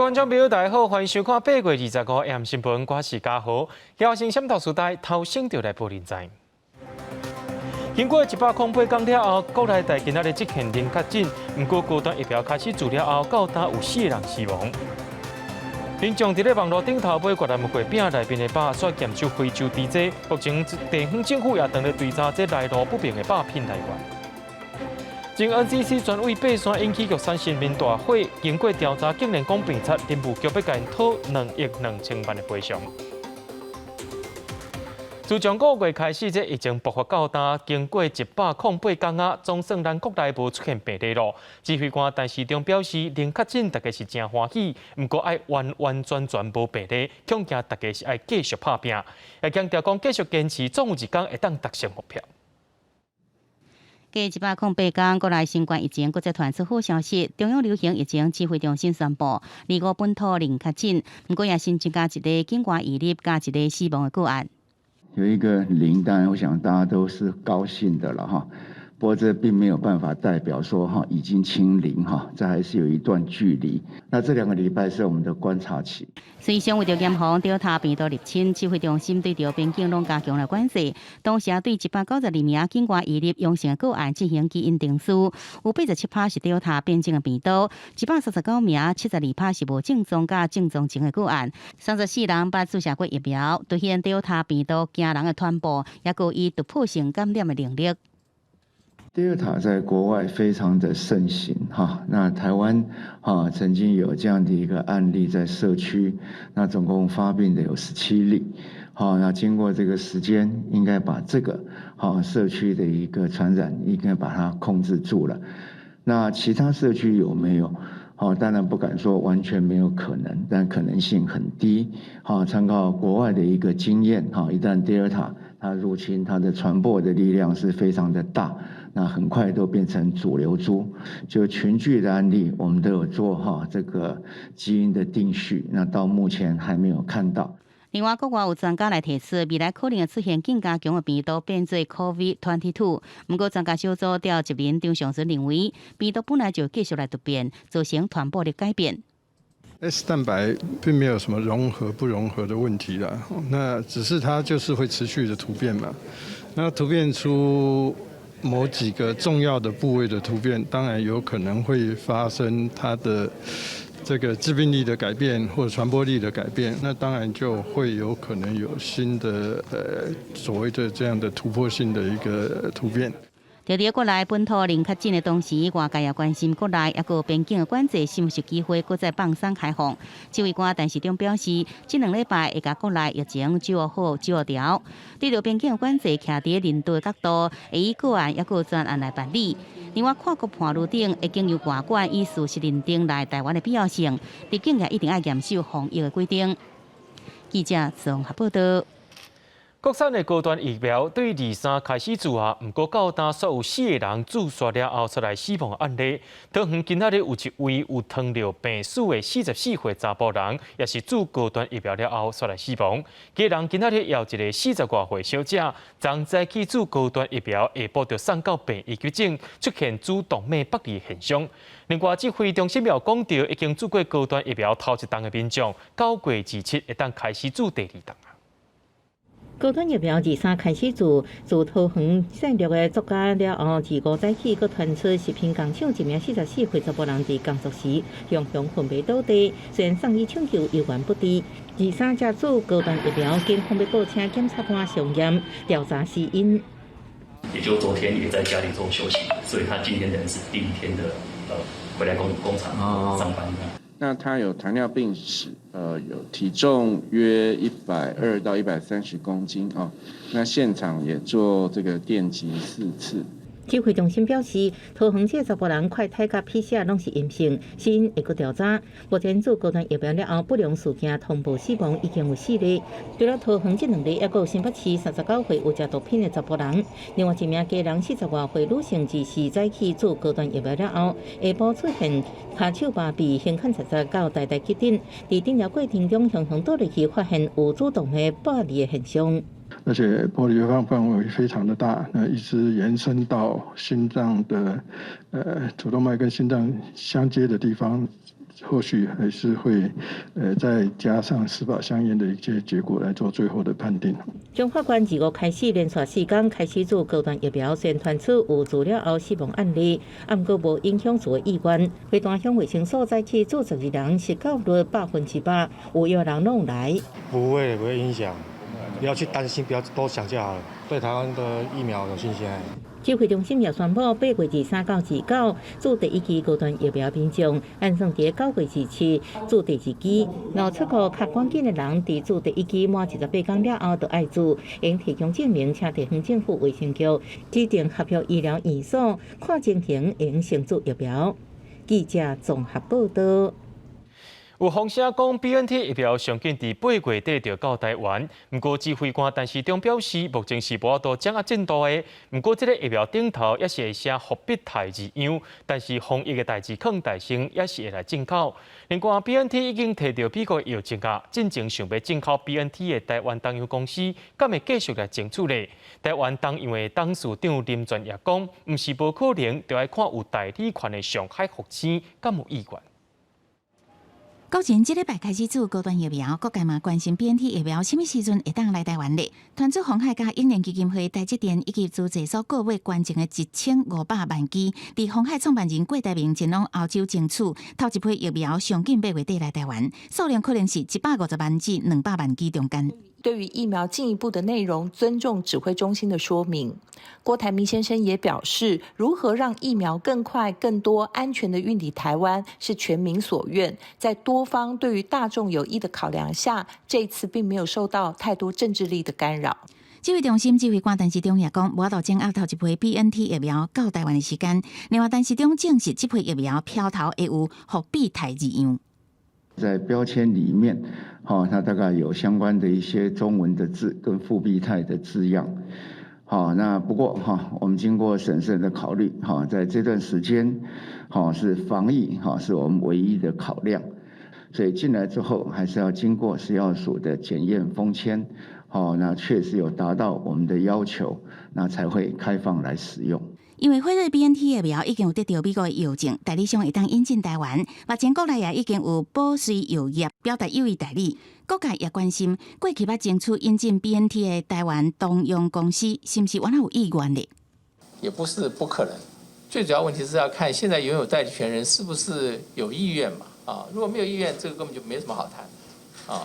觀眾朋友，大家好，歡迎收看8月25 AM 新聞，我是嘉豪。嘉興閃頭時代頭先就來報您知。經過108天了後，國內大今仔日出現零確診，毋過高端疫苗開始注了後，到今有四個人死亡。民眾佇咧網路頂頭買越南月餅內面的肉，煞檢出非洲豬瘟。目前地方政府也正咧追查這來路不明的肉品來源。前 NCC 專委爬山引起玉山森林大火，經過調查，竟然講病賊林務局欲共𪜶討2億2千萬的賠償。自上個月開始，這疫情爆發到今，經過108天仔，總算咱國內無出現病例囉。指揮官陳時中表示，零確診大家是誠歡喜，毋過愛完完全全無病例，恐驚大家是愛繼續拍拚。也強調講，繼續堅持，總有一工會當達成目標。過108天，國內新冠疫情閣再傳出好消息。中央流行疫情指揮中心宣布，二五本土零確診，毋過也新增加一例境外移入加一例死亡的個案。有一個零，當然我想大家都是高興的了哈。不過這並沒有辦法代表說哈已經清零哈，這還是有一段距離。那這2個禮拜是我們的觀察期。隨上為著嚴防德爾塔病毒入侵，指揮中心對著邊境攏加強了管制，同時也對192名境外移入陽性的個案進行基因定序，有87%是德爾塔變種的病毒，139名72%是無症狀佮症狀前的個案，34人捌注射過疫苗，凸顯德爾塔病毒驚人的傳播，也閣有突破性感染的能力。德爾塔在國外非常的盛行，哈，那台灣哈曾經有這樣的一個案例在社區，那總共發病的有17例，好，那經過這個時間，應該把這個哈社區的一個傳染應該把它控制住了。那其他社區有沒有？好，當然不敢說完全沒有可能，但可能性很低。好，參考國外的一個經驗，哈，一旦德爾塔它入侵，它的傳播的力量是非常的大。那很快都變成主流株，就群聚的案例，我們都有做哈這個基因的定序，那到目前還沒有看到。另外，國外有專家來提出，未來可能會出現更加強的病毒變做 COVID-22。毋過，專家小組召集人張上淳認為，病毒本來就繼續來突變，造成傳播的改變。 S 蛋白並沒有什麼融合不融合的問題啦，那只是它就是會持續的突變嘛。那突變出某幾個重要的部位的突變，當然有可能會發生它的這個致病力的改變或者傳播力的改變，那當然就會有可能有新的所謂的這樣的突破性的一個突變。佇國內本土零確診的同時，外界也關心國內抑閣邊境的管制是毋是有機會閣再放鬆開放。指揮官陳時中表示，這兩禮拜會共國內疫情掌握好、掌握牢。對著邊境的管制，徛佇人道的角度，會以個案抑閣專案來辦理。另外，跨國伴侶等會經由外管以事實認定來台灣的必要性，入境也一定愛嚴守防疫的規定。記者綜合報道。國產的高端疫苗對23開始注啊，毋過到今煞有四個人注射了後出來死亡案例。桃園今仔日有一位有糖尿病史的44歲查埔人，也是注高端疫苗了後出來死亡。家人今仔日也有一个40外歲小姐，昨早起注高端疫苗，下晡就送到病院急診，出現主動脈剝離現象。另外，指揮中心也講著，已經注過高端疫苗頭一針的民眾，9月27會當開始注第二針。高端疫苗23開始注，自桃園戰略的作家了後，25早起，閣傳出食品工廠一名44歲查埔人佇工作時，雄雄昏迷倒地，雖然送醫搶救猶原不治。23才注高端疫苗，警方欲報請檢察官相驗調查死因。也就昨天也在家裡做休息，所以他今天人是第一天的，回來工廠上班。那他有糖尿病史，有體重約120到130公斤哦。那現場也做這個電擊4次。指揮中心表示，桃園這查埔人快篩佮 PCR 攏是陰性，死因會閣調查。目前注高端疫苗了後不良事件通報死亡已經有四例。除了桃園這兩例，抑閣有新北市39歲有食毒品的查埔人，另外一名家人40外歲女性，24早起注高端疫苗了後，下晡出現跤手麻痺、胸坎實實到台大急診，佇診療過程中，雄雄倒落去，發現有主動脈剝離的現象。而且剝離範圍非常的大，那一直延伸到心臟的主動脈跟心臟相接的地方，後續還是會，再加上司法相驗的一些結果來做最後的判定。彰化縣二五開始連續4天開始注高端疫苗，雖然傳出有注了後死亡案例，毋過無影響注的意願。花壇鄉衛生所早起注12人，實到率100%，有藥人攏來。不會，不會影響，不要去擔心，不要多想就好了。對台灣的疫苗有信心。指揮中心也宣布，8月23到29注第一劑高端疫苗民眾，按算佇9月27注第二劑。若出國較趕緊的人，佇注第一劑滿28天了後，就愛注，應提供證明，請地方政府衛生局指定合約醫療院所，看情形應先注疫苗。記者綜合報道。有風聲講，BNT 疫苗上緊佇8月底就到台灣。毋過指揮官陳時中表示，目前是無法度掌握進度的。毋過這个疫苗頂頭也是會寫復必泰字樣，但是防疫的代誌囥在先，也是會來進口。另外，BNT 已經提著美國藥證啊，進前想欲進口 BNT 的台灣東洋公司，敢會繼續來爭取咧？台灣東洋的董事長林全也講，毋是無可能，就愛看有代理權的上海復星敢有意願。國人這禮拜開始注高端疫苗，各界嘛關心 BNT 疫苗啥物時陣會當來台灣咧？傳出鴻海佮永聯基金會、台積電以及資濟所購買捐贈的1500萬劑，佇鴻海創辦人郭台銘前往歐洲爭取，頭一批疫苗上緊8月底來台灣，數量可能是150萬至200萬劑中間。對於疫苗進一步的內容，尊重指揮中心的說明。郭台銘先生也表示，如何讓疫苗更快、更多、安全的運抵台灣，是全民所願。在多方對於大眾有益的考量下，這次並沒有受到太多政治力的干擾。指揮中心指揮官陳時中也講，無法度掌握頭一批 BNT 疫苗到台灣的時間。另外，陳時中證實，這批疫苗標頭會有復必泰字樣。在標籤裡面，哈，它大概有相關的一些中文的字跟復必泰的字樣。好，那不過哈，我們經過審慎的考慮，哈，在這段時間，哈，是防疫，哈，是我們唯一的考量。所以進來之後，還是要經過食藥署的檢驗封籤，好，那確實有達到我們的要求，那才會開放來使用。因為輝瑞 BNT 疫苗已經有得著美國的藥證，代理商會當引進台灣。目前國內也已經有保瑞藥業表達有意代理。各界也關心過去捌爭取引進 BNT 的台灣東洋公司，是毋是原來有意願的？也不是不可能，最主要問題是要看現在擁有代理權人是不是有意願嘛？啊，如果沒有意願，這個根本就沒什麼好談。啊，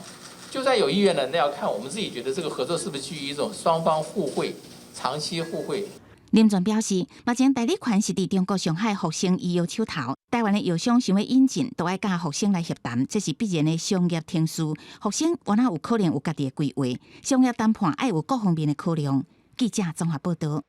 就算有意願呢，那要看我們自己覺得這個合作是不是基於一種雙方互惠、長期互惠。林全表示，目前代理權是佇中國上海復星醫藥手頭，台灣的藥商想欲引進，都愛佮復星來協談，這是必然的商業程序。復星原來有可能有家己的規劃，商業談判愛有各方面的考量。記者綜合報道。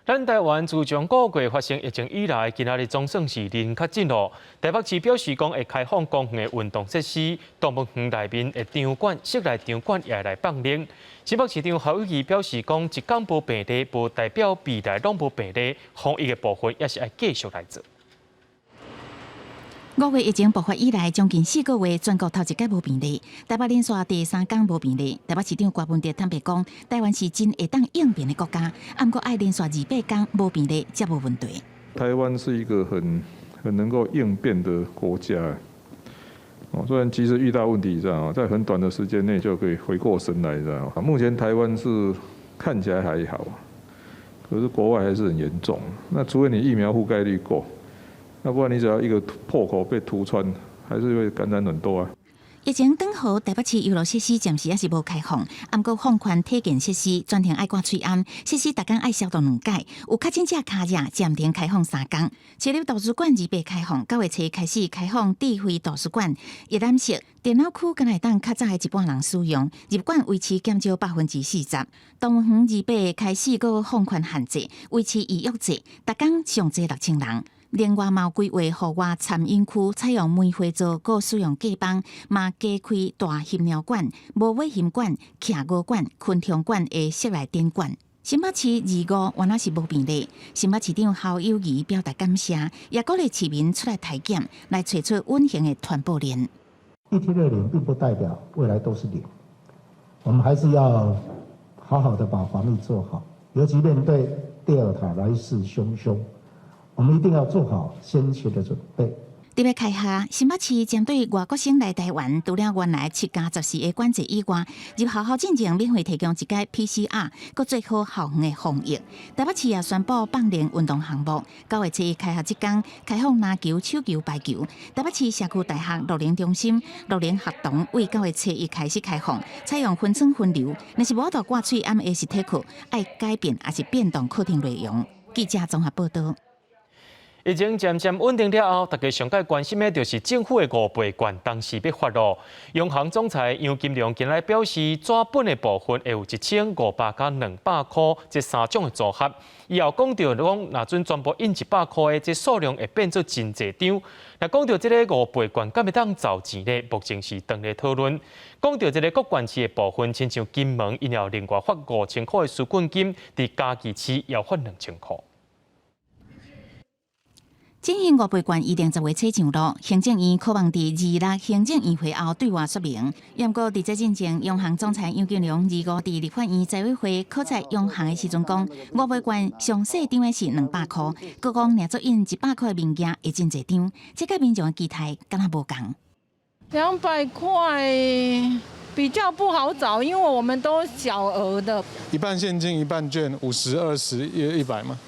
咱台灣自上個月發生疫情以來，今仔日總算是零確診咯。台北市表示講會開放公園的運動設施，動物園內面的場館、室內場館也會來放冷。新北市長侯友宜表示講，一工無病例，無代表未來攏無病例，防疫的部分也是愛繼續來做。5月疫情爆發以來，將近4個月，全國頭一擺無病例。台北連續第三工無病例。台北市長柯文哲坦白講，台灣是真會當應變的國家，毋過愛連續200工無病例，才無問題。台灣是一個很能夠應變的國家。哦，雖然其實遇到問題，這樣在很短的時間內就可以回過神來，這樣。目前台灣是看起來還好，可是國外還是很嚴重。那除非你疫苗覆蓋率夠。那不然你只要一個破口被突穿，還是會感染很多啊。疫情轉好，台北市遊樂設施暫時猶是無開放，毋過放寬體健設施，全程愛掛喙罨，設施逐工愛消毒兩擺。有確診者跤跡暫停開放3工。市立圖書館2八開放，9月初開始開放智慧圖書館、閱覽室、電腦區，敢若會當較早的一半人使用，入館維持減少40%。動物園2八開始閣放寬限制，維持預約制，逐工上濟6000人。另外，嘛有規劃戶外餐飲區採用梅花座，閣使用隔板，嘛加開大歆貓館、無尾熊館、企鵝館、昆蟲館的室內展館。新北市2、5原來是無病例，新北市長侯友宜表達感謝，也鼓勵市民出來篩檢，來揣出隱形的傳播鏈。一天的零，並不代表未來都是零，我們還是要好好的把防疫做好，尤其面對德爾塔來勢洶洶。我們一定要做好先前的準備。特別開下，新北市針對外國生來台灣，除了原來7加14個管制以外，入學校進前免費提供一擺 PCR，閣做好校園的防疫。台北市也宣布放寬運動項目，9月7日開學這工開放籃球、手球、排球。台北市社區大學樂齡中心、樂齡學堂為9月7日開始開放，採用分層分流，若是無法度掛喙罨的實體課，愛改變抑是變動課程內容。記者綜合報道。疫情漸漸穩定了後，大家上蓋關心的就是政府的五倍券當時欲發囉。央行總裁楊金龍今日表示，紙本的部分會有1500佮200箍這三種的組合。伊又講著講，若準全部印100箍的，這數量會變做真濟張。若講著這個五倍券敢會當籌錢呢？目前是當咧討論。講著這個各縣市的部分，親像金門，𪜶有另外發5000箍的紓困金，佇嘉義市也發2000箍。振興五倍券預定10月初上路，行政院可望佇26行政院會後對外說明。毋過佇這進前，央行總裁楊金龍25佇立法院財委會考察央行的時陣講，五倍券上細張的是200箍，閣講若做印100箍的物件會真濟張，這佮民眾的期待敢若無仝。 200塊比較不好找，因為我們都小額的，一半現金一半券，50、20、100嘛。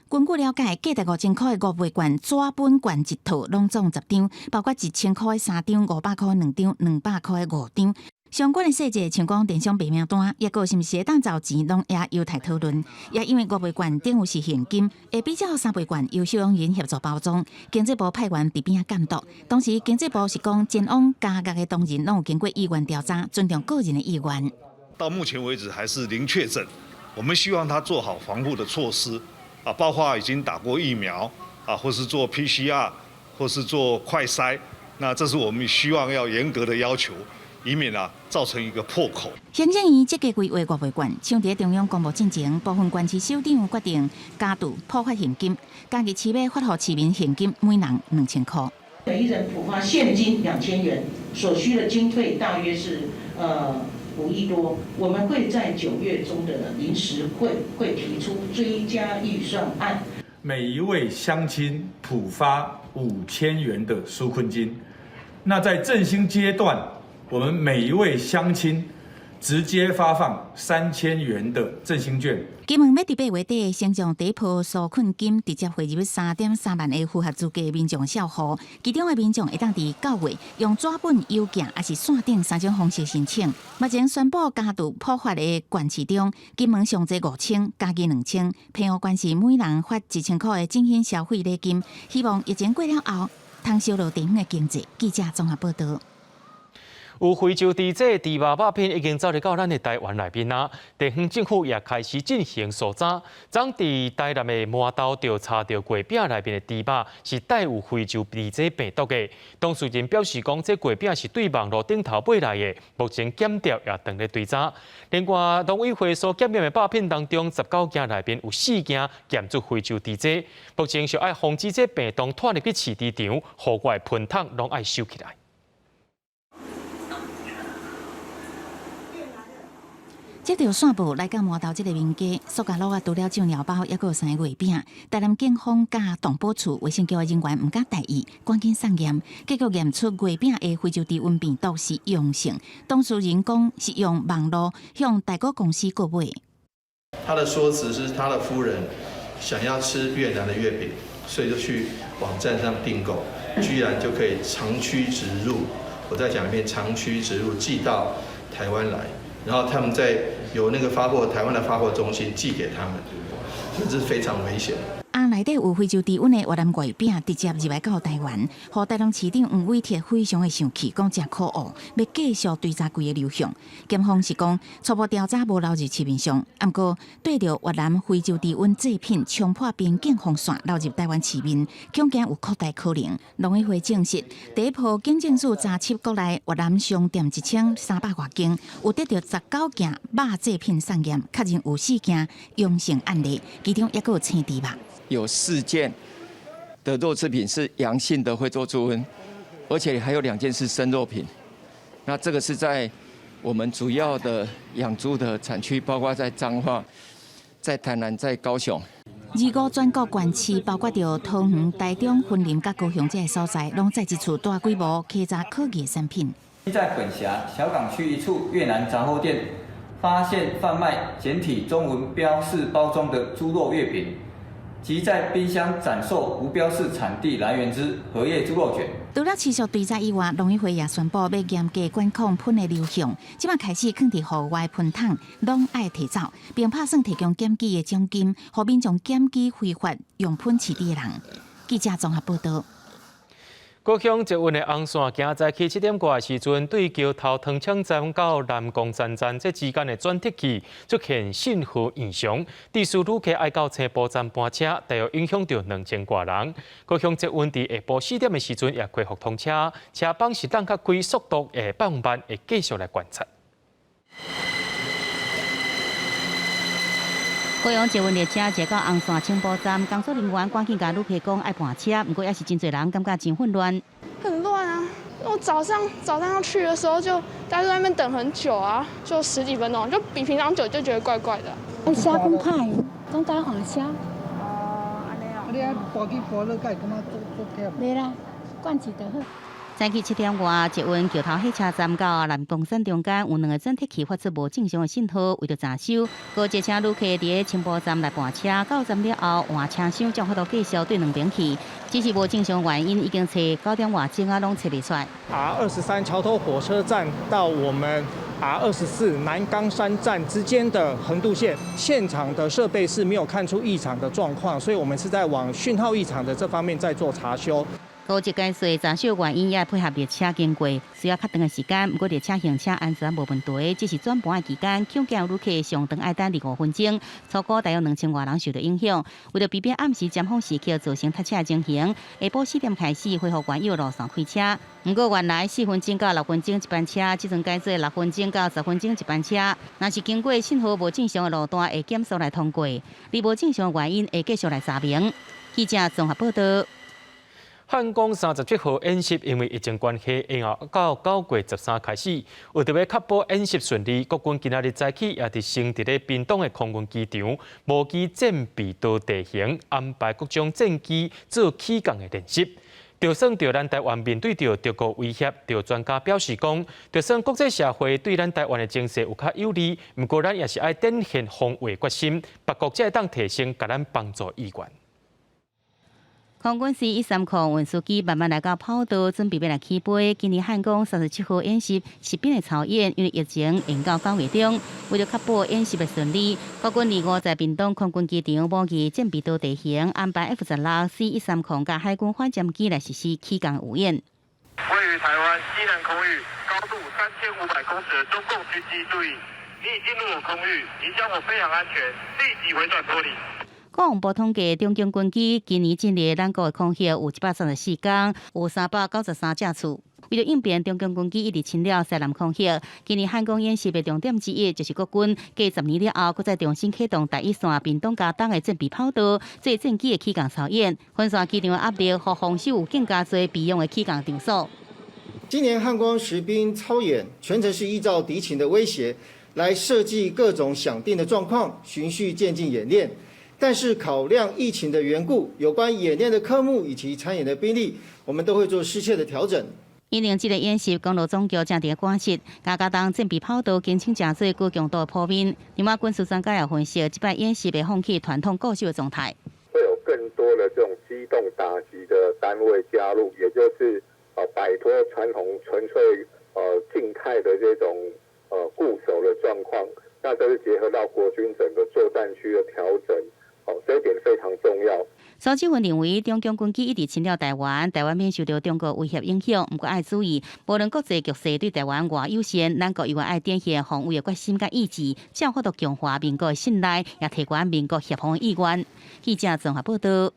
根據了解，價值5000箍的五倍券紙本券一套，攏總10張，包括1000箍的三張、500箍兩張、200箍的五張。相關的細節，像講電商白名單，抑閣是毋是會當籌錢，攏也有待討論。也因為五倍券等於是現金，會比照三倍券由收容人協助包裝，經濟部派員佇邊仔監督。當時經濟部是講，前往加額的當人攏有經過意願調查，尊重個人的意願。到目前為止還是零確診，我們希望他做好防護的措施。啊，包括已經打過疫苗啊，或是做 PCR，或是做快篩，那這是我們希望要嚴格的要求，以免啊造成一個破口。行政院積極規劃五倍券，像佇中央公布進前，部分縣市首長決定加注普發現金，嘉義市欲發予市民現金每人2000箍。每一人普發現金2000元，所需的經費大約是5億多，我們會在9月中的臨時會會提出追加預算案。每一位鄉親普發5000元的紓困金，那在振興階段，我們每一位鄉親直接發放3000元的振興券。金門欲佇8月底先將第一波紓困金直接匯入3.3萬个符合資格民眾帳戶，其中的民眾會當佇9月用紙本郵寄抑是線頂三種方式申請。目前宣布加注普發的縣市中，金門上濟5000，嘉義2000，澎湖縣市每人發1000箍的振興消費禮金，希望疫情過了後，通燒熱地方的經濟。記者綜合報道。有非洲豬隻豬肉肉品已經走入到咱的台灣內面啊！地方政府也開始進行搜查，昨佇台南的麻豆就查著月餅內面的豬肉是帶有非洲豬隻病毒的。當事人表示講，這月餅是對網路頂頭買來的，目前檢調也正咧追查。另外，農委會所檢驗的肉品當中，19件內面有4件檢出非洲豬隻，目前是愛防止這病毒傳入去飼豬場，戶外噴桶攏愛收起來。接著散步來到麻豆這个民家，塑膠簍仔除了醬料包，猶閣有三个月餅。台南警方佮動保處衛生局的人員毋敢大意，趕緊送驗，結果驗出月餅的非洲豬瘟病毒是陽性。當事人講是用網路向代購公司購買。他的說辭是他的夫人想要吃越南的月餅，所以就去網站上訂購，居然就可以長驅直入。我再講一遍，長驅直入寄到台灣來。然後他們再由那個發貨台灣的發貨中心寄給他們，這是非常危險。啊，內底有非洲豬瘟的越南月餅直接入來到台灣，予台南市長黃偉哲非常的生氣，講誠可惡，欲繼續追查規个流向。檢方是講初步調查無流入市面上，毋過對著越南非洲豬瘟製品衝破邊境防線流入台灣市面，恐驚有擴大可能。農委會證實，第一波警政署查緝國內越南商店1300外間，有得著19件肉製品送驗，確認有4件陽性案例，其中猶閣有青豬肉。有4件的肉製品是陽性的非洲豬瘟，而且還有2件是生肉品。那這個是在我們主要的養豬的產區，包括在彰化、在台南、在高雄。25全國縣市，包括著桃園、台中、雲林佮高雄這个所在，攏再一次大規模稽查可疑產品。在本轄小港區一處越南雜貨店，發現販賣簡體中文標示包裝的豬肉月餅，及在冰箱展售無標示產地來源之荷葉豬肉捲。除了持續追查以外，農委會也宣布欲嚴格管控噴的流向，這擺開始囥佇戶外噴桶，攏愛提走，並拍算提供檢舉的獎金，予民眾檢舉非法用噴飼豬的人。記者綜合報導。高雄捷運的紅線，今早起7點外的時陣，對橋頭糖廠站到南岡山站這之間的轉折器出現信號異常，致使旅客愛到青埔站搬車，大約影響著2000外人。高雄捷運佇下晡4點的時陣也恢復通車，車班是當較開，速度會放慢，會繼續來觀察。高雄捷運列車坐到紅線青埔站，工作人員趕緊共旅客講愛換車，毋過猶是真濟人感覺真混亂。很亂啊！我早上去的時候就大家在那邊等很久啊，就十幾分鐘，就比平常久，就覺得怪怪的。車講歹，講該換車。哦，按呢哦。你愛搬去搬落，敢會感覺足足忝？袂啦，慣勢就好。早起7點外，捷運橋頭火車站到南岡山中間有兩个轉折器發出無正常的信號，為著查修，高捷車旅客佇咧青埔站來換車，到站了後換車廂才有法度繼續對兩邊去，只是無正常原因已經揣9點外鐘啊，攏揣袂出來。 R23橋頭火車站到我們 R24南岡山站之間的橫渡線，現場的設備是沒有看出異常的狀況，所以我們是在往訊號異常的這方面在做查修。高捷解說查修原因，也配合列車經過，需要較長的時間。毋過列車行車安全無問題，只是轉盤的期間，恐驚旅客上長愛等25分鐘，初估大約2000外人受到影響。為著避免暗時尖峰時刻造成塞車的情形，下晡4點開始恢復原有路線開車。毋過原來4分鐘到6分鐘一班車，這陣改做6分鐘到10分鐘一班車。若是經過信號無正常的路段，會減速來通過；而無正常原因，會繼續來查明。記者綜合報導。漢光37號演習因為疫情關係，延後到9月13開始。為著欲確保演習順利，國軍今仔日早起也佇先佇咧屏東的空軍機場模擬戰備道地形，安排各種戰機做起降的練習。就算著咱台灣面對著中國威脅，著專家表示講，就算國際社會對咱台灣的情勢有較有利，毋過咱也是愛展現防衛決心，別國才會當提升共咱幫助意願。空軍 C-130運輸機慢慢來到跑道，準備欲來起飛。今年漢光37號演習實兵的操演，因為疫情延到9月中，為著確保演習的順利，國軍25在屏東空軍機場模擬戰備道地形，安排 F-16、C-130佮海軍反潛機來實施起降預演。位於台灣西南空域，高度3500公尺的中共軍機，注意，你已進入我空域，影響我飛航安全，立即回轉脫離。國防部統計，中共軍機今年進入咱國的空域有134工，有393架次。為著應變，中共軍機一直侵擾西南空域。今年漢光演習的重點之一，就是國軍繼10年了後，閣再重新啟動第一線屏東佳冬的戰備跑道，做戰機的起降操演，分散機場的壓力，予防守有更加濟備用的起降場所。今年漢光實兵操演全程是依照敵情的威脅來設計各種想定的狀況，循序漸進演練。但是考量疫情的緣故，有關演練的科目以及參演的兵力，我們都會做適切的調整。因應這个演習，公路總局正佇趕實，共佳冬戰備跑道申請誠濟高強度的鋪面。另外，軍事專家也分析，這擺演習會放棄傳統固守的狀態，會有更多的這種機動打擊的單位加入，也就是擺脫傳統純粹靜態的這種固守的狀況。那這是結合到國軍整個作戰區的調整。哦，這一點非常重要。蘇志雲認為，中共軍機一直侵擾台灣，台灣免受著中國威脅影響。毋過愛注意，無論國際局勢對台灣偌友善，咱國猶原愛展現防衛的決心佮意志，才有法度強化民國的信賴，也提懸民國協防的意願。記者綜合報導。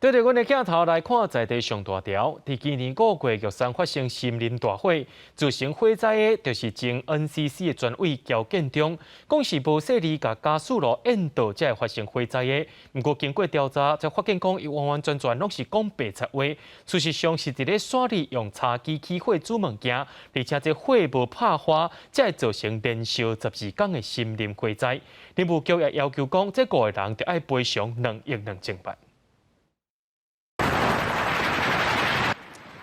對著阮的鏡頭來看，在地上大條，佇今年5月玉山發生森林大火，造成火災的，就是前 NCC 的專委喬建中，講是無細膩共瓦斯爐引導才會發生火災的。毋過經過調查，才發現講伊完完全全攏是講白賊話，事實上是佇咧山裡用柴機起火煮物件，而且這火無拍花，才會造成連燒12工的森林火災。林務局也要求講，這五个人著愛賠償2億2千萬。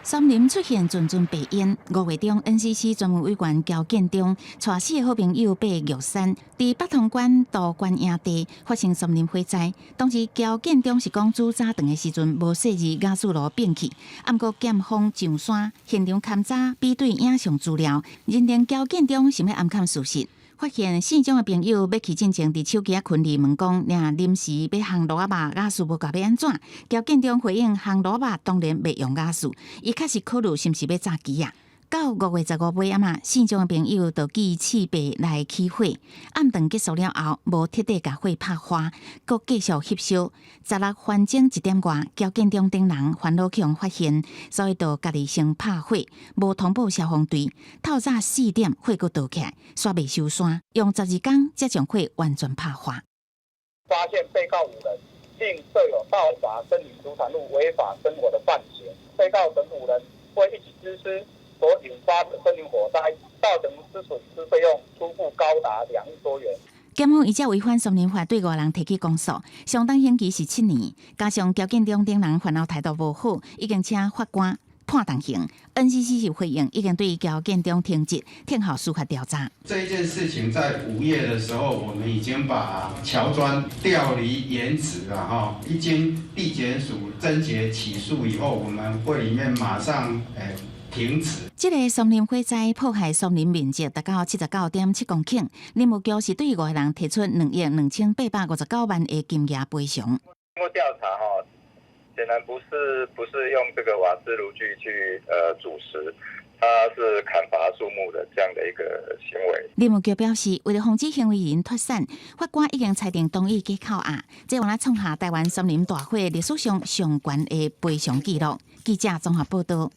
森林出現陣陣白煙。5月中，NCC 專門委員喬建中帶四个好朋友爬玉山，佇北通關道觀營地發生森林火災。當時喬建中是講煮早頓的時陣無細膩瓦斯爐變去，毋過檢方上山現場勘查比對影像資料，認定喬建中想欲掩藏事實。發現四種的朋友欲去進前，佇手機仔群裡問講，若臨時欲烘爐仔肉，瓦斯無夠欲按怎？喬建中回應烘爐仔肉當然袂用瓦斯，伊確實考慮是毋是欲炸雞仔。到5月15尾暗仔，四種的朋友就寄設備來起火，暗頓結束了後，無徹底共火拍花，閣繼續翕燒。16分鐘1點外，喬建中等人煩惱去予發現，所以就家己先拍火，無通報消防隊。透早4點，火閣著起來，煞袂收山，用12工才將火完全拍花。發現被告五人，另設有盜伐森林主產物違法生火的犯行，被告等五人會一起實施。所引發的森林火災造成之損失費用初步高達2億多元。檢方依照違反森林法對五人提起公訴，相當刑期是7年，加上喬建中等人犯後態度無好，已經請法官判重刑。NCC 是回應，已經對喬建中停職，聽候司法調查。這一件事情在5月的時候，我們已經把喬專調離原職了哈。一經地檢署偵結起訴以後，我們會裡面馬上停止。這个森林火災破壞森林面積達到79.7公頃，林務局是對五个人提出2億2859萬的金額賠償。經過調查，哈，顯然不是用這個瓦斯爐具去煮食，它是砍伐樹木的這樣的一個行為。林務局表示，為了防止行為人脫散，法官已經裁定同意假扣押，這有創下台灣森林大火歷史上上懸的賠償紀錄。記者綜合報道。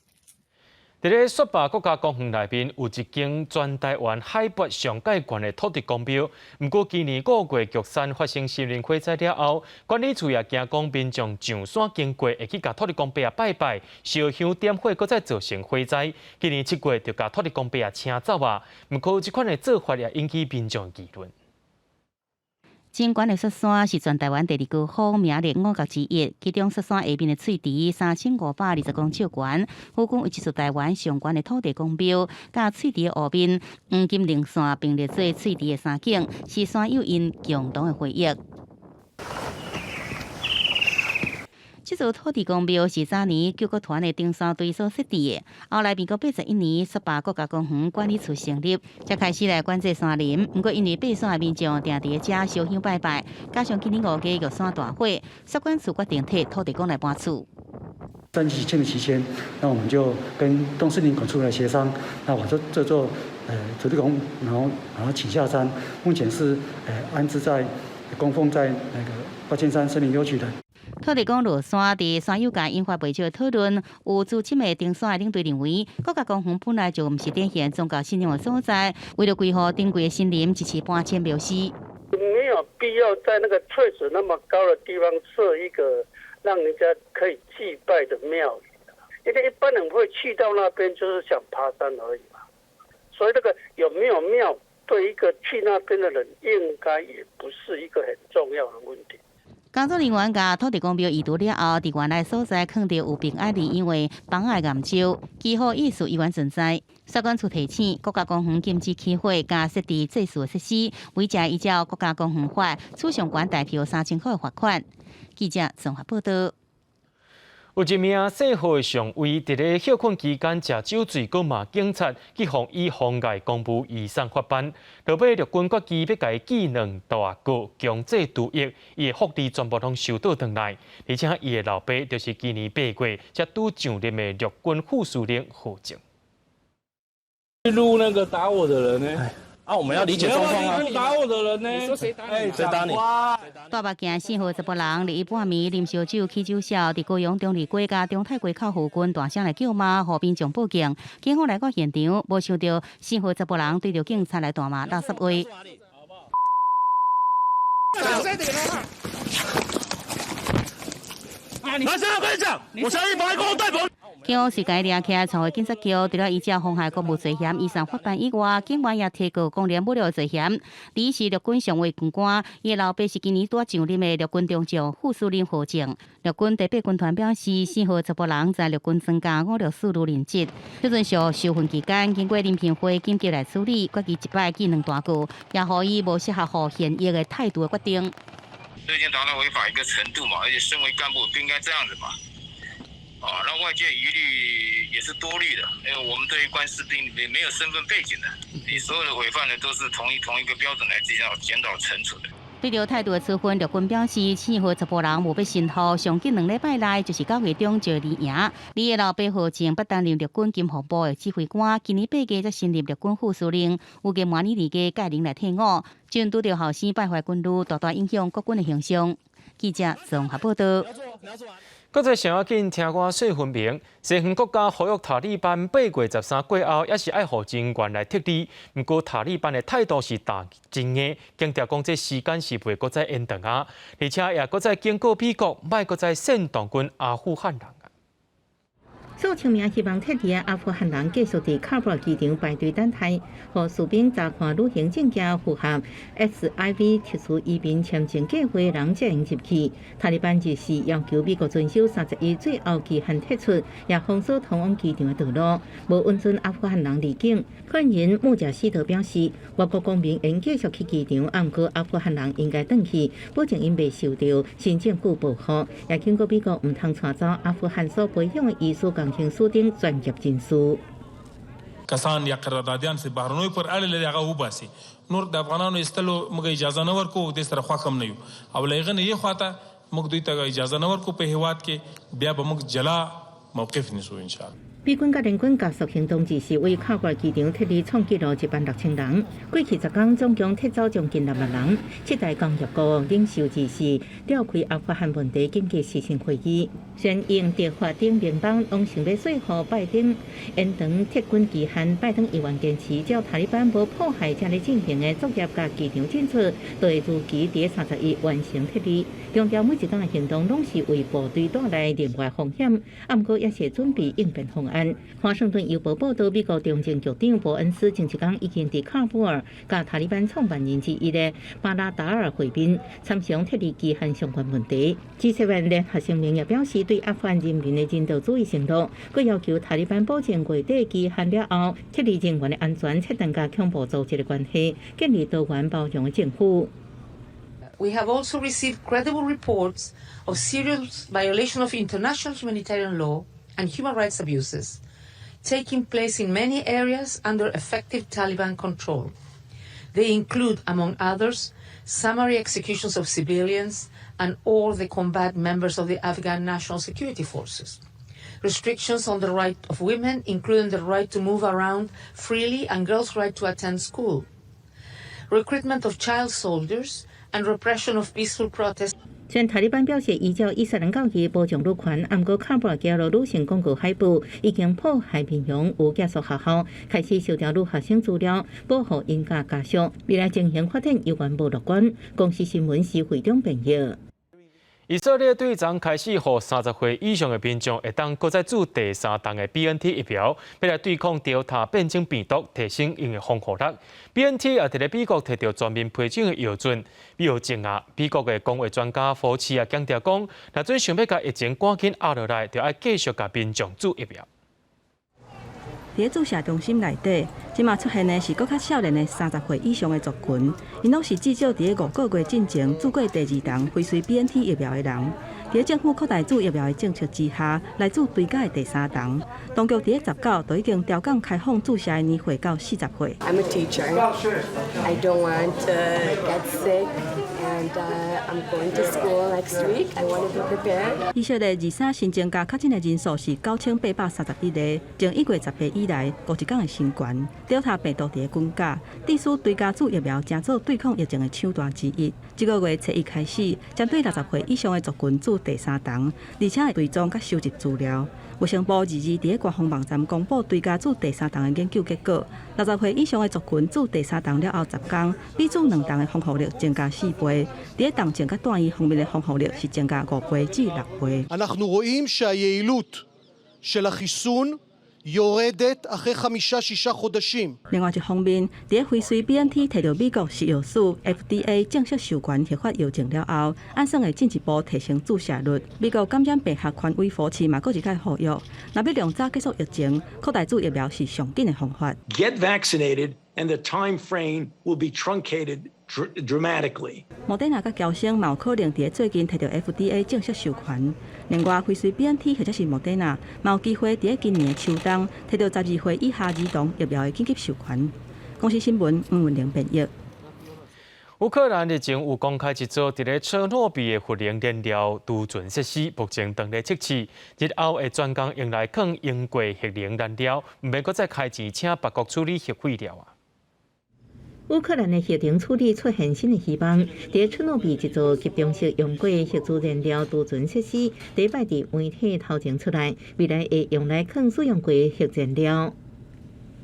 佇咧雪霸國家公園內面有一間全台灣海拔上蓋懸的土地公廟，毋過今年5月玉山發生森林火災了後，管理處也驚講民眾上山經過會去共土地公伯仔拜拜，燒香點火，閣再造成火災。今年7月就共土地公伯仔請走啊，毋過這款的做法也引起民眾議論。真懸的雪山是全台灣第二高峰，名列五岳之一。其中雪山下面的翠池3520公尺懸，附近有一處台灣上懸的土地公廟，佮翠池的湖面黃金稜線並列做翠池的三景，是山友𪜶共同的回憶。這座土地公廟是早年救國團的登山隊所設置的，後來民國81年雪霸國家公園管理處成立，才開始來管制山林。毋過因為爬山的民眾定佇遮燒香拜拜，加上今年5月玉山大火，雪管處決定替土地公來搬厝。三級警戒期間，那我們就跟東勢林管處來協商，那把這座土地公，然後把它請下山，目前是安置在供奉在那個八仙山森林幽區的。土地公落山，佇山友界引發袂少的討論。有資深的登山的領隊認為，國家公園本來就毋是典型宗教信仰的所在，為了維護珍貴的森林，支持搬遷廟司。沒有必要在那個翠池那麼高的地方設一個讓人家可以祭拜的廟宇，因為一般人會去到那邊就是想爬山而已嘛。所以那個有沒有廟，對一個去那邊的人，應該也不是一個很重要的問題。工作人員共土地公廟移除了後，佇原來所在囥著有平安認養的房仔岩石，祈福意思依然存在。雪管處提醒，國家公園禁止起火佮設置祭祀設施，違者依照國家公園法，處上懸台票3000箍的罰款。記者綜合報道。有一名細號的上尉，佇咧歇睏期間食酒醉，閣罵警察，去予以妨礙公務移送法辦。落尾陸軍決議欲共伊記兩大過強制除役，伊的福利全部攏收倒轉來。而且伊的老爸就是今年8月才拄上任的陸軍副司令何靖。錄那個打我的人呢？啊，我們要理解狀況啊。打我的人呢？你說誰打你？誰打你？大目鏡四號查埔人，禮一半暝啉燒酒起酒痟，佇高雄中坜街佮中泰街口附近大聲來叫罵，予民眾報警。警方來到現場，無想著四號查埔人對著警察來大罵垃圾話。小聲點啊！來，現在我跟你講，我相信法官代表。警方隨共掠起來，帶回警察局。除了依照妨害公務罪嫌移送法辦以外，警員也提告公然侮辱罪嫌。李是陸軍上尉軍官，伊的老爸是今年拄上任的陸軍中將副司令何正。陸軍第八軍團表示，四號查埔人在陸軍專家564旅任職。這陣受受訓期間，經過林平會緊急來處理，決議一擺記兩大過，也予伊無適合予現役的態度的決定。這已經達到違法一個程度嘛，而且身為幹部不應該這樣子嘛。啊，那外界疑慮也是多慮的，因為我們對於官士兵沒沒有身份背景的，你所有的違犯呢都是同一個標準來進行檢討懲處的。對著態度的處分，陸軍表示，四號查埔人無欲申訴，上緊兩禮拜內就是9月中就離營。李的老爸何正不擔任陸軍金防部的指揮官，今年8月才升任陸軍副司令，預計明年2月改任來退伍。正拄著後生敗壞軍旅，大大影響國軍的形象。記者綜合報道。閣再上要緊，聽我說分明。西方國家呼籲塔利班8月13過後，猶是愛予人員來撤離。毋過塔利班的態度是彈真硬，強調講這時間是袂閣再延長啊，而且也閣再警告美國，莫閣再煽動軍阿富汗人。數千名希望撤離的阿富汗人繼續佇喀布爾機場排隊等待，予士兵查看旅行證件符合 SIV 特殊移民簽證計劃的人才會入去。塔利班就是要求美國遵守31最後期限撤出，也封鎖通往機場的道路，無允准阿富汗人離境。發言人穆賈希德表示，外國公民應繼續去機場，毋過阿富汗人應該轉去，保證𪜶袂受著新政府報復。也警告美國毋通帶走阿富汗所培養的醫師、工程師等專業人士。 کسان یا قراردادیان چې بهرنیو پر اړه لري هغه وباسي. نور د افغانانو ایستلو موږ اجازه نه ورکوو، دې سره خوښ هم نه یو او له هغه نه یې خواته موږ دوی ته اجازه نه ورکوو په هیواد کې، بیا به موږ جلا موقف نیسو ان شاء الله。美軍佮聯軍加速行動，只是為喀布爾機場撤離創紀錄16,000人。過去10天總共撤走將近6萬人。七大工業國領袖只是召開阿富汗問題緊急視訊會議，宣稱德法等聯邦攏想欲說服拜登延長撤軍期限。拜登猶原堅持，只要塔利班無破壞正咧進行的作業佮機場進出，就會如期佇31完成撤離。強調每一工的行動攏是為部隊帶來另外風險，毋過也是準備應變方案。華盛頓郵報報導，美國中情局長伯恩斯前一工已經佇喀布爾佮塔利班創辦人之一的巴拉達爾會面，參詳撤離期限相關問題。G7 聯合聲明也表示，對阿富汗人民的人道主義承諾，閣要求塔利班保證月底期限了後，撤離人員的安全，切斷佮恐怖組織的關係，建立多元包容的政府。 We have also received credible reports of serious violation of international humanitarian law and human rights abuses taking place in many areas under effective Taliban control. They include, among others, summary executions of civilians and all the combat members of the Afghan National Security Forces, restrictions on the right of women, including the right to move around freely and girls' right to attend school, recruitment of child soldiers, and repression of peaceful protests. 雖然塔利班表示依照伊斯蘭教義保障女權，毋過喀布爾街路女性廣告海報已經破壞民容，有寄宿學校開始收掉女學生資料，保護𪜶佮家屬。未來情形發展猶原無樂觀。公視新聞施會長編譯。以色列對昨開始，予30歲以上的民眾會當閣再注第三劑的 BNT 疫苗，欲來對抗 Delta 變種病毒，提升𪜶的防護力。BNT 也佇咧美國提著全面批准的藥證。藥證啊，美國的公衛專家福奇也強調講，若準想欲共疫情趕緊壓落來，就愛繼續共民眾注疫苗。佇注射中心內底，這馬出現的是閣較少年的30歲以上的族群，𪜶攏是至少佇5個月進前注過第二劑輝瑞 BNT 疫苗的人。佇政府擴大注疫苗的政策之下，來注追加的第三劑。當局佇19就已經調降開放注射的年歲到40歲。 I'm a teacher. I don't want to get sick and And I'm going to school next week. I want to be prepared. 以色列23新增加确诊的人数是9831个，从1月10日以来，五一工的新悬。Delta 病毒伫咧滚加，致使追加注疫苗成做对抗疫情的手段之一。这个月初一开始，针对60岁以上的族群注第三筒，而且会追踪佮收集资料。卫生部22伫咧官方网站公布追加注第三筒的研究结果，60岁以上的族群注第三筒了后10工，比注两筒的防护力增加4倍。伫咧重症佮住院方面的防护力是增加5倍至6倍。 אנחנו רואים שהיעילות של החיסון יורדת אחרי 5-6 חודשים。另外一方面，伫咧辉瑞 BNT 提著美國食藥署 FDA 正式授權核發藥證了後，按算會進一步提升注射率。美國感染病學權威福奇嘛，閣一擺呼籲，若欲量早結束疫情，擴大注疫苗是上緊的方法。 Get vaccinated, and the time frame will be truncated dramatically. 莫德納佮嬌生嘛有可能佇咧最近提著 FDA 正式授權。另外，輝瑞 BNT 或者是莫德納，嘛有機會佇咧今年的秋冬提著12歲以下兒童疫苗的緊急授權。公視新聞吳文玲編譯。烏克蘭日前有公開一座佇咧車諾比的核能燃料儲存設施，目前正咧測試，日後會專工用來囥用過核能燃料，毋免閣再開錢請別國處理核廢料啊。烏克蘭的核能處理出現新的希望，佇車諾比一座集中式用過核子燃料儲存設施，禮拜佇媒體頭前出來，未來會用來囥使用過核燃料。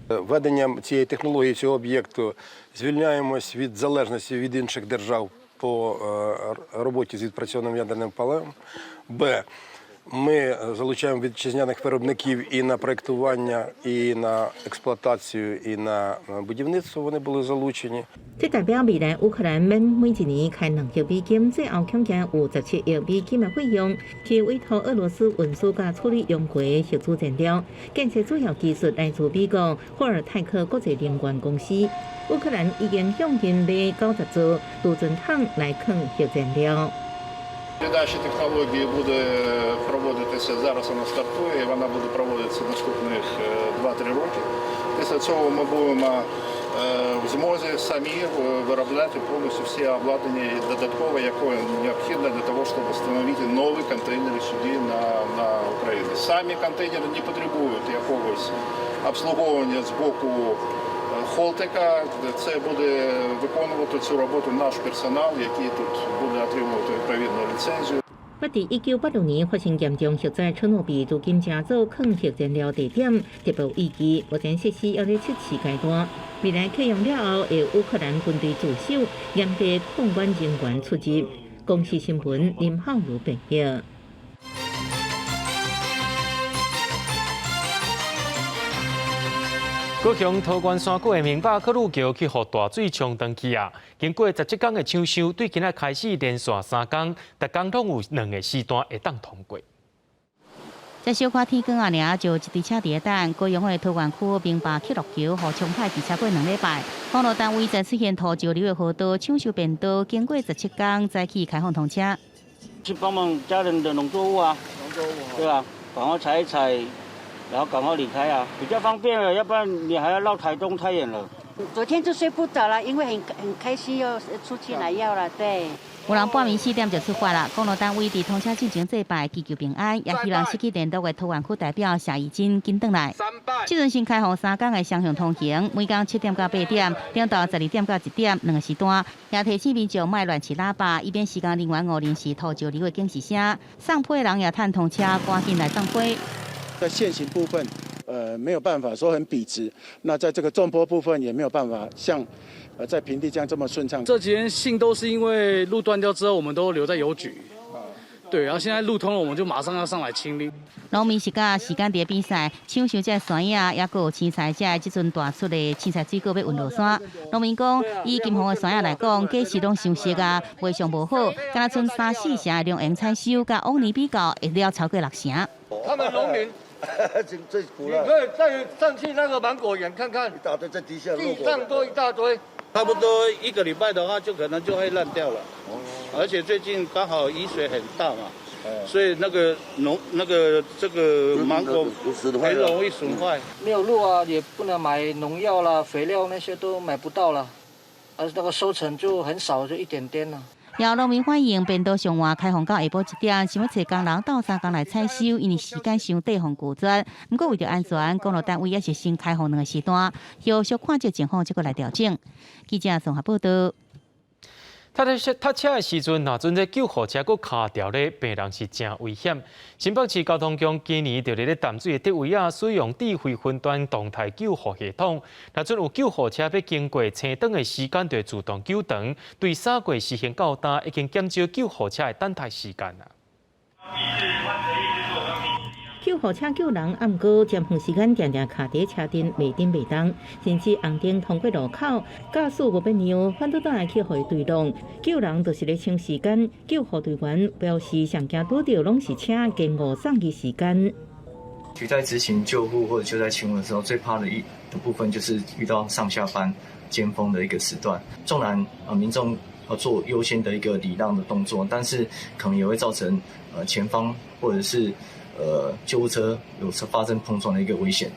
Введенням цієї технології цього об'єкту звільняємось від залежності від інших держав по роботі з відпрацьованим ядерним паливом. Б. Ми залучаємо вітчизняних виробників і на проєктування, і на експлуатацію, і на будівництво вони були залучені. 這代表未來烏克蘭免每一年開2億美金，最後恐驚有17億美金的費用，去委託俄羅斯運輸佮處理用過的核子燃料。建設主要技術來自美國霍爾泰克國際能源公司。烏克蘭已經向𪜶買90座儲存桶來囥核燃料。 Передача технології буде проводитися зараз. Вона стартує, і вона буде проводитися наступних 2-3 роки. Після цього ми будемо в змозі самі виробляти повністю всі обладнання і додаткове, яке необхідно для того, щоб встановити нові контейнери сюди на Україну. Самі контейнери не потребують якогось обслуговування з боку Холтека. Це буде виконувати цю роботу наш персонал, який тут буде отримувати відповідну ліцензію. 不佇1986年發生嚴重核災，車諾比如今成做囥核燃料地點，特別有意義。目前設施猶咧測試階段，未來啟用了後，會烏克蘭軍隊駐守，嚴格控管人員出入。公視新聞林浩如編譯。高雄桃源山谷的明霸客路橋去予大水沖斷去啊！經過17工的搶修，對今仔開始連續3工，逐工攏有兩個時段會當通過。這小可天光啊，爾就一堆車佇咧等。高雄的桃源區明霸客路橋予沖歹去超過2禮拜，公路單位在出現土石流的河道搶修便道，經過17工才去開放通車。去幫忙家人的農作物啊，農作物，對啊，趕快採一採。然後趕快離開啊，比較方便了，要不然你還要繞台東太遠了。昨天就睡不着了，因為很開心又出去拿藥了，對。有人半暝4點就出發啦。公路單位佇通車進前祭拜，祈求平安，也希望失去聯絡的桃園區代表謝宜真緊轉來。這陣先開放3工的雙向通行，每工7點到8點，頂晝12點到1點兩個時段。也提醒民眾莫亂飼喇叭，以免施工人員誤認是土石流的警示聲。送批人也趁通車，趕緊來送批。在線形部分，沒有辦法說很筆直。那在這個縱坡部分也沒有辦法像，在平地這樣這麼順暢。這幾天信都是因為路斷掉之後，我們都留在郵局。對，然後現在路通了，我們就馬上要上來清理。農民是佮時間佇咧比賽，搶收這山野，抑閣有青菜，這這陣大出的青菜水果欲運落山。農民講，以金鳳的山野來講，果實攏傷熟啊，賣相無好，敢若賰3、4成的量用採收，佮往年比較，會了超過6成。他們農民，你可以再上去那個芒果園看看，一大堆在地下，地上都一大堆。差不多一個禮拜的話，就可能就會爛掉了。而且最近剛好雨水很大嘛，所以那個農那個這個芒果很容易損壞。沒有路啊，也不能買農藥啦、肥料那些都買不到了，而那個收成就很少，就一點點啦。有農民反映，便道上岸開放到下晡1點，想欲揣工人鬥相共來採收，因為時間傷短，予拒絕。毋過為著安全，公路單位也是先開放兩個時段，後續看這情況，才閣來調整。記者綜合報道。塞車的時陣，若準這救護車閣卡著咧，病人是誠危險。新北市交通局今年就佇咧淡水的竹圍仔使用智慧雲端動態救護系統，若準有救護車欲經過青燈的時間，就會自動救場。對3月實行到今，已經減少救護車的等待時間啦。救護車救人，毋過尖峰時間定定卡佇車陣，袂振袂動，甚至紅燈通過路口，駕駛無欲讓，反倒轉來去予伊追撞。救人就是咧搶時間，救護隊員表示，上驚拄著攏是車，耽誤送醫時間。其在執行救護或者救災勤務的時候，最怕的一的部分就是遇到上下班尖峰的一個時段。縱然啊民眾要做優先的一個禮讓的動作，但是可能也會造成前方或者是救護車有發生碰撞的一個危險。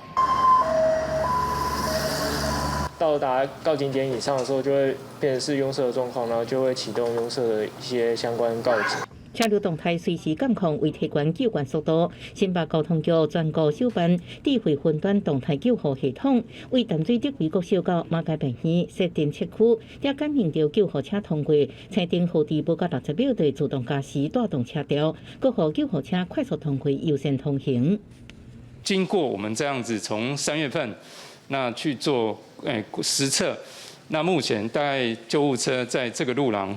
到達告警點以上的時候，就會變成是擁塞的狀況，然後就會啟動擁塞的一些相關告警。車流動態隨時監控，為提懸救援速度，新北交通局全國首辦智慧雲端動態救護系統，為淡水竹圍國小到馬偕病院設定測區，才感應著救護車通過，青燈號誌無到60秒就會自動加時帶動車道，閣予救護車快速通過優先通行。經過我們這樣子從3月份那去做實測，那目前大概救護車在這個路廊，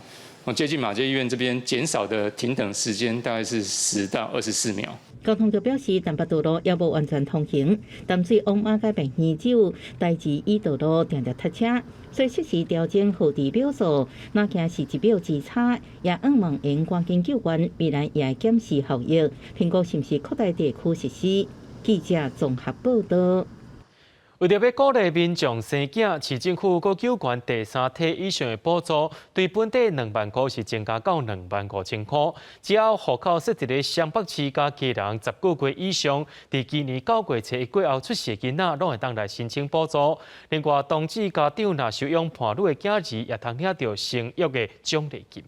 接近馬偕醫院這邊減少的停等時間大概是10到24秒。交通局表示，淡北道路猶無完全通行，淡水往馬偕病院只有台二乙道路定定塞車，所以適時調整號誌秒數，若驚是1秒之差，也向望會趕緊救援，未來也會檢視效益，評估是毋是擴大地區實施。記者綜合報道。為著欲鼓勵民眾生囝，市政府閣加懸第三胎以上的補助，對本底2萬箍是增加到2萬5千箍。只要戶口設佇咧雙北市佮基隆10個月以上，佇今年9月初1過後出世的囡仔，攏會當來申請補助。另外，同志家長若收養伴侶的囝兒，也通領著生育的獎勵金。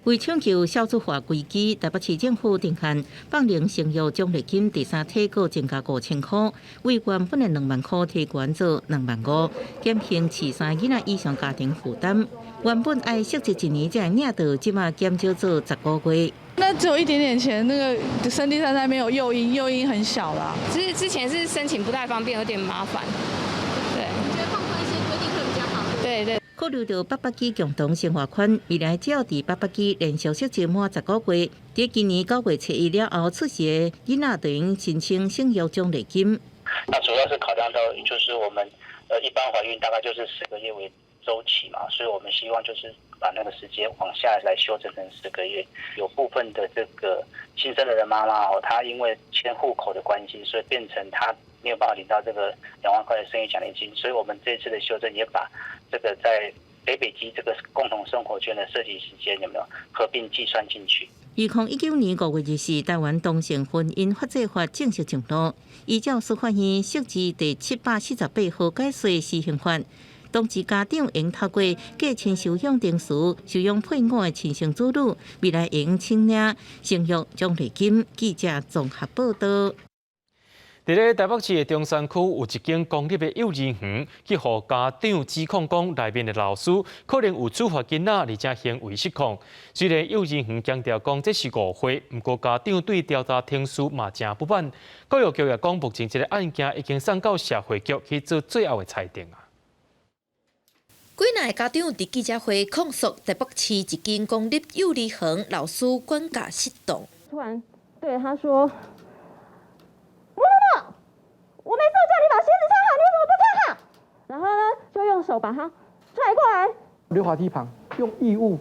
為搶救少子化危機，台北市政府定案放齡生育獎勵金第三梯閣增加5千箍，為原本的2萬箍提懸做2萬5，減輕飼三囡仔以上家庭負擔。原本愛設置一年才會領到，這馬減少做10個月。那只有一點點錢，那個生第三胎沒有誘因，誘因很小啦。其實之前是申請不太方便，有點麻煩。對。你覺得放寬一些規定會比較好？對對。考慮到八八機共同生活圈，未來只要佇八八機連續設置滿10個月，佇今年9月初1了後出世的囡仔，就會申請生育獎勵金。那主要是考量到，就是我們一般懷孕大概就是10個月為週期嘛，所以我們希望就是把那個時間往下來修正成十個月。有部分的這個新生兒的媽媽哦，她因為遷戶口的關係，所以變成她沒有辦法領到這個2萬塊的生育獎勵金。所以我們這次的修正也把這個在北北基這個共同生活圈的設計時間有沒有合併計算進去？2019年5月24日，台灣同性婚姻法制法正式上路，依照司法院釋字第748號解說施行法，同志家長應透過繼親收養程序收養配偶的親生子女，未來會用請領生育獎勵金。記者綜合報道。佇咧台北市的中山區有一間公立的幼兒園，去予家長指控講內面的老師可能有處罰囡仔，而且行為失控。雖然幼兒園強調講這是誤會，毋過家長對調查程序嘛誠不滿。教育局也講，目前這个案件已經送到社會局去做最後的裁定啊。幾若个家長佇記者會控訴台北市一間公立幼兒園老師管教失當。突然對他說：我每次都叫你把鞋子穿好，你為什麼不穿好？然後呢，就用手把他拽過來。溜滑梯旁用異物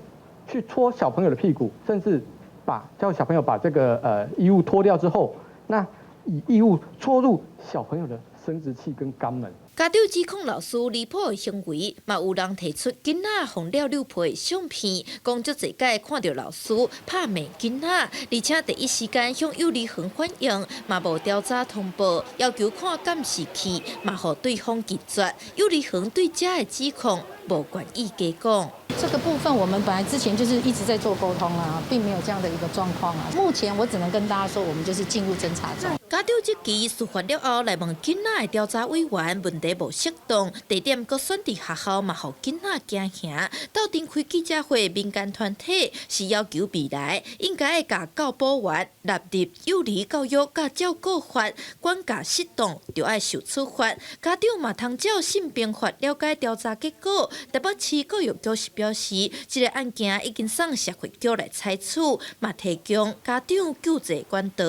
去戳小朋友的屁股，甚至把叫小朋友把這個衣物脫掉之後，那以異物戳入小朋友的生殖器跟肛門。家長指控老師離譜的行為，嘛有人提出囡仔予尿尿皮的相片，講足濟擺看著老師拍罵囡仔，而且第一時間向幼兒園反映，嘛無調查通報，要求看監視器，嘛予對方拒絕。幼兒園對這个指控無願意加講。這個部分我們本來之前就是一直在做溝通啊，並沒有這樣的一個狀況啊。目前我只能跟大家說，我們就是進入偵查中。家長這期事發了後來問囡仔的調查委員，問題無適當，地點閣選佇學校嘛，予囡仔驚嚇。鬥陣開記者會，民間團體是要求未來應該會共教保員納入幼兒教育佮照顧法，管教失當就愛受處罰。家長嘛通照性平法了解調查結果。台北市教育局是表示，這個案件已經送社會局來採取，嘛提供家長救濟管道。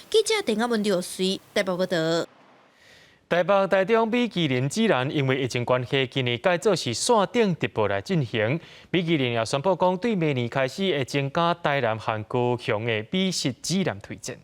記者鄭阿文劉穗台北報道。台北、台中米其林指南因為疫情關係，今年改做是線頂直播來進行。米其林也宣布講，對明年開始會增加台南和高雄的美食指南推薦。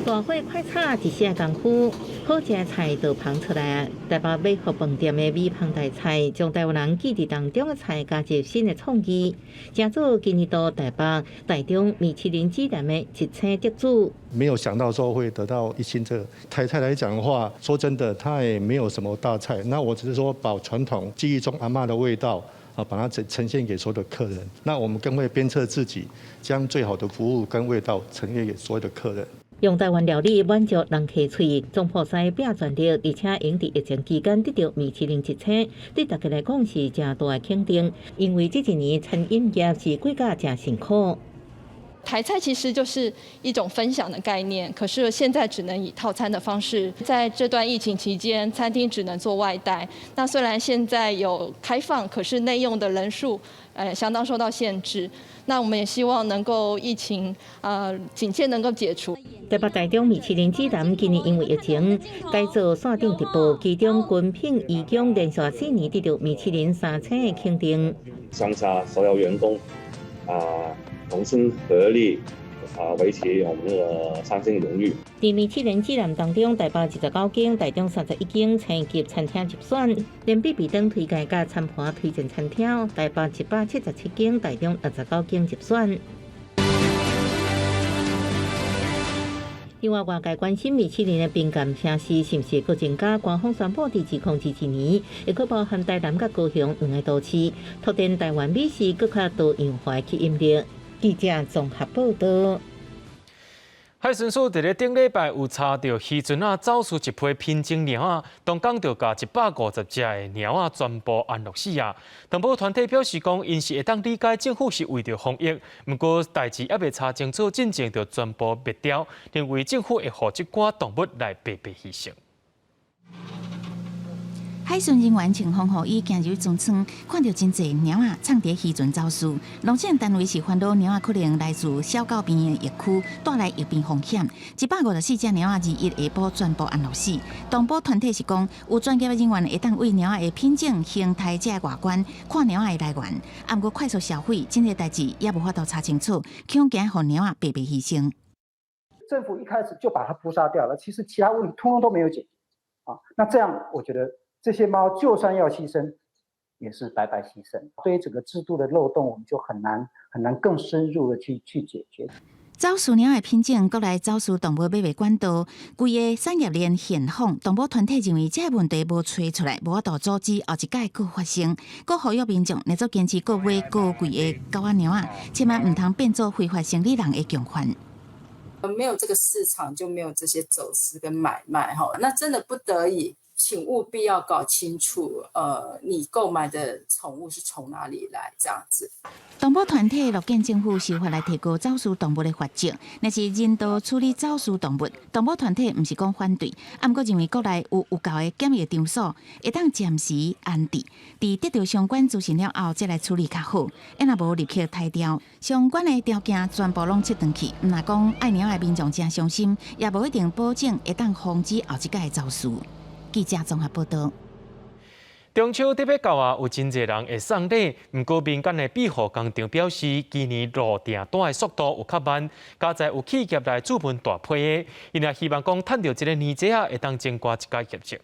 大火快炒一下功夫，好食的菜就捧出來。台北美福飯店的米香大菜，將台灣人記憶當中的菜加入新的創意，成做今年度台北、台中米其林指南的一星得主。沒有想到說會得到一星這個台菜來講的話，說真的，它也沒有什麼大菜。那我只是說，把傳統記憶中阿嬤的味道啊，把它呈現給所有的客人。那我們更會鞭策自己，將最好的服務跟味道呈現給所有的客人。用台灣料理滿足人客喙，總鋪師拼全力，而且會佇疫情期間得著米其林一星，對大家來講是誠大的肯定。因為這一年餐飲業是過甲誠辛苦。台菜其實就是一種分享的概念，可是現在只能以套餐的方式。在這段疫情期間，餐廳只能做外帶。那雖然現在有開放，可是內用的人數，相當受到限制。那我們也希望能夠疫情，警戒能夠解除。台北、台中米其林指南今年因為疫情改做線頂直播，其中軍品已經連續4年得著米其林3星的肯定。上下所有員工啊，同心合力啊，維持我們這個3星榮譽。佇米其林指南當中，台北29間，台中31間星級餐廳入選，連必比登推介佮餐盤推薦餐廳，台北177間，台中29間入選。另外，外界關心米其林的評鑑城市是毋是閣增加？官方宣布，佇2021年會閣包含台南佮高雄兩個都市，拓展台灣美食閣較多樣化的吸引力。記者綜合報道。海巡署佇咧頂禮拜有查著漁船仔走私一批品種貓仔，當工就共150隻的貓仔全部安樂死啊！動保團體表示講，𪜶是會當理解政府是為著防疫，毋過代誌猶未查清楚，進前就全部滅掉，認為政府會予這寡動物來白白犧牲。海巡人員穿防護衣行入船艙，看著真濟貓仔藏佇漁船走私。農政單位是煩惱貓仔可能來自小狗邊的疫區，帶來疫病風險。154隻貓仔21下晡全部安樂死。動保團體是講，有專業的人員會當對貓仔的品種、形態這外觀看貓仔的來源。啊，毋過快速銷毀，這個代誌也無法度查清楚，恐驚予貓仔白白犧牲。政府一開始就把它撲殺掉了，其實其他問題通通都沒有解決啊。那這樣，我覺得。這些貓就算要犧牲，也是白白犧牲。對於整個制度的漏洞，我們就很難很難更深入的去解決。走私貓的品種，國內走私動物買賣管道，規個產業鏈現況，動保團體認為這個問題無揣出來，無法度阻止後一擺閣發生。閣呼籲民眾，若做堅持閣買高貴的狗仔貓仔，千萬毋通變做非法生理人的共犯。沒有這個市場，就沒有這些走私跟買賣。哈，那真的不得已。請務必要搞清楚，你購買的寵物是從哪裡來，這樣子。動保團體樂見政府修法來提高走私動物的罰則，若是人道處理走私動物，動保團體毋是講反對，啊，毋過認為國內有有夠的檢疫場所，會當暫時安置，佇得著相關資訊了後，再來處理較好。若無立刻刣掉，相關的條件全部攏切斷去，毋但講愛貓的民眾誠傷心，也無一定保證會當防止後一擺的走私。記者綜合報道。中秋節欲到啊，有真濟人會送禮。毋過民間的庇護工廠表示，今年落訂單的速度有較慢，佳哉有企業來注文大批的，𪜶也希望講趁著這个年節仔，會當增加一寡業績。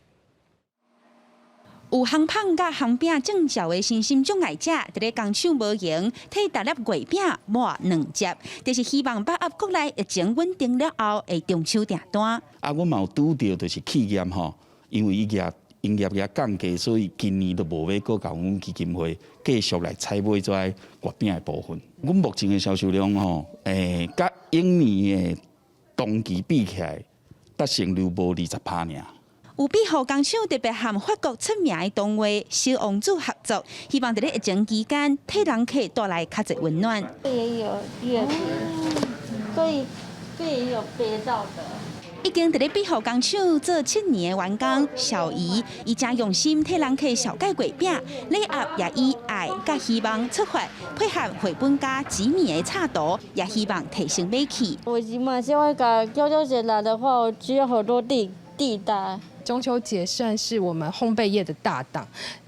有烘麭佮烘餅證照的身心障礙者，佇咧工廠無閒，替逐粒月餅抹軟汁，就是希望把握國內疫情穩定了後，會中秋訂單。啊，阮嘛有拄著，就是企業吼，因為伊舉營業額降低，所以今年都無欲閣共阮基金會繼續來採買這月餅的部分。阮目前的銷售量吼，佮往年的同期比起來，達成率無20%爾。有庇護工廠特別和法國出名的動畫《小王子》合作，希望佇咧疫情期間替人客帶來較濟溫暖。也有月餅，所以這也有背到的。已經佇咧庇護工廠做7年的員工小姨，伊誠用心替人客紹介月餅，禮盒也以愛佮希望出發，配合繪本家吉米的插圖，也希望提升買氣。我蠻希望講中秋節來的話，我需要好多訂單。中秋節算是我們烘焙業的大檔，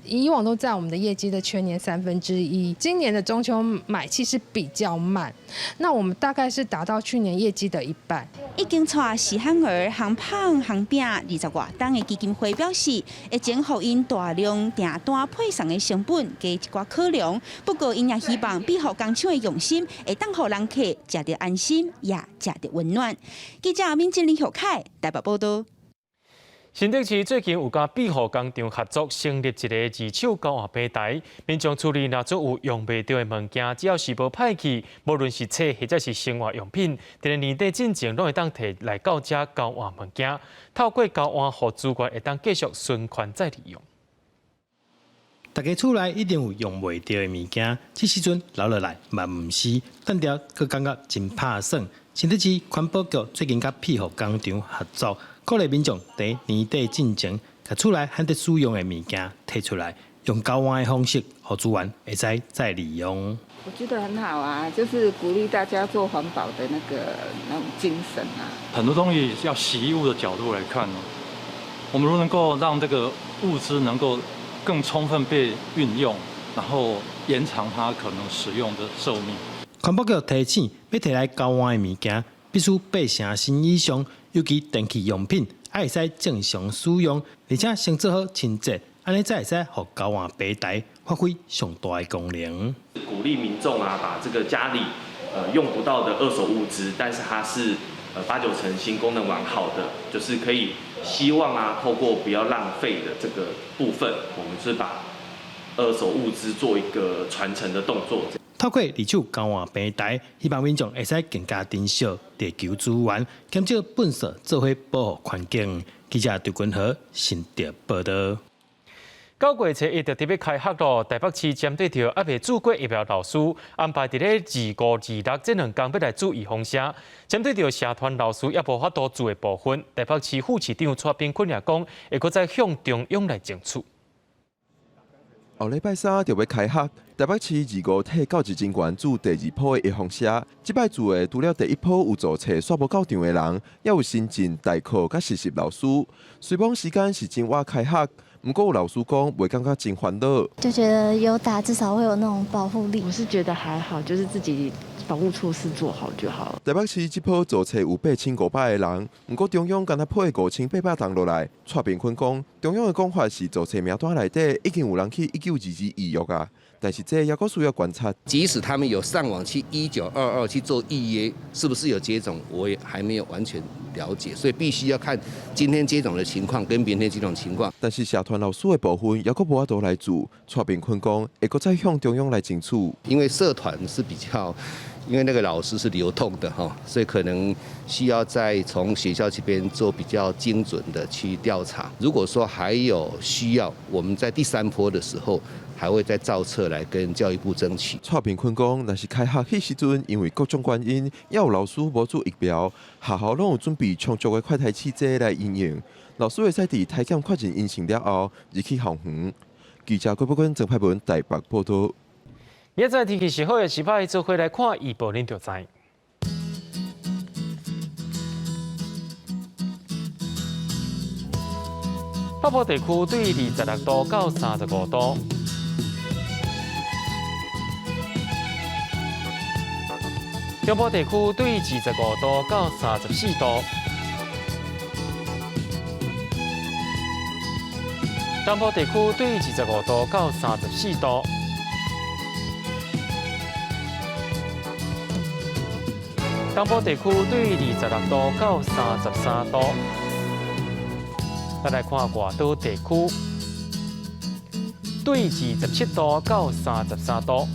以往都在我們的業績的全年1/3。今年的中秋買氣是比較慢，那我們大概是達到去年業績的一半。已經帶細漢兒烘麭烘餅20外冬的基金會表示，疫情予𪜶大量訂單配送的成本加一寡考量。不過，𪜶也希望庇護工廠的用心會當予人客食著安心，也食著溫暖。記者敏靜林學凱台北報道。新竹市最近有佮庇護工廠合作，成立一個二手交換平台。民眾厝裡若總有用袂著的物件，只要是無歹去，無論是冊或者是生活用品，佇咧年底進前攏會當提來到遮交換物件。透過交換，予資源會當繼續循環再利用。大家厝內一定有用袂著的物件，這時陣留落來嘛毋是，等著閣感覺真拍算。新竹市環保局最近佮庇護工廠合作，鼓勵民眾佇年底進前，共厝內還得使用的物件提出來，用交換的方式，予資源會使再利用。我覺得很好啊，就是鼓勵大家做環保的那種精神啊。很多東西要惜物的角度來看呢，我們如能夠讓這個物資能夠更充分被運用，然後延長它可能使用的壽命。環保局提醒，欲提來交換的物件，必須8成新以上，尤其電器用品，愛會使正常使用，而且先做好清潔，按呢才會使予交換平台發揮上大的功能。鼓勵民眾啊，把這個家裡用不到的二手物資，但是它是八九成新、功能完好的，就是可以希望啊，透過不要浪費的這個部分，我們是把二手物資做一個傳承的動作。透過二手交換平台，希望民眾會使更加珍惜地球資源，減少垃圾，做伙保護環境。記者張君和新竹報道。9月初一就特別開學咯，台北市針對著猶未注過疫苗老師，安排佇咧二五、二六這兩工欲來注預防針。針對著社團老師猶無法度注的部分，台北市副市長蔡炳坤也講，會閣再向中央來爭取。後禮拜三就欲開學，台北市二五替教職人員注第二波的預防針。這擺注的除了第一波有做冊煞無到場的人，也有新進代課佮實習老師。雖罔時間是真晚開學，毋過有老師講，袂感覺真煩惱。就覺得有打至少會有那種保護力。我是覺得還好，就是自己保護措施做好就好了。台北市這波做冊有8500個人，毋過中央敢若批5800人落來。蔡炳坤講，中央的講法是做冊名單內底已經有人去1922預約啊，但是這猶閣需要觀察。即使他們有上網去1922去做預約，是不是有接種，我也還沒有完全了解，所以必須要看今天接種的情況跟明天接種情況。但是社團老師的部分猶閣無法度來注，蔡炳坤講會閣再向中央來爭取。因為社團是比較，因為那個老師是流動的哈，所以可能需要再從學校這邊做比較精準的去調查。如果說還有需要，我們在第三波的時候，還會再造冊來跟教育部爭取。蔡炳坤講，若是開學彼時陣，因為各種原因，猶有老師無注疫苗，學校攏有準備充足的快篩試劑來因應。老師會使佇篩檢確認陰性了後，入去校園。記者郭寶君、曾派文台北報道。明仔載天氣是好的，是歹，做伙來看預報，恁就知。北部地區對26度到35度。中部地區對25度到34度。南部地區對25度到34度。東部地區對26度到33度。咱來看外島地區，對27度到33度。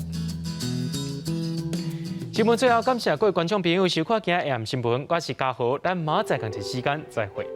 新聞最後感謝各位觀眾朋友收看今日 AM 新聞，我是嘉豪，咱明仔載仝一時間再會。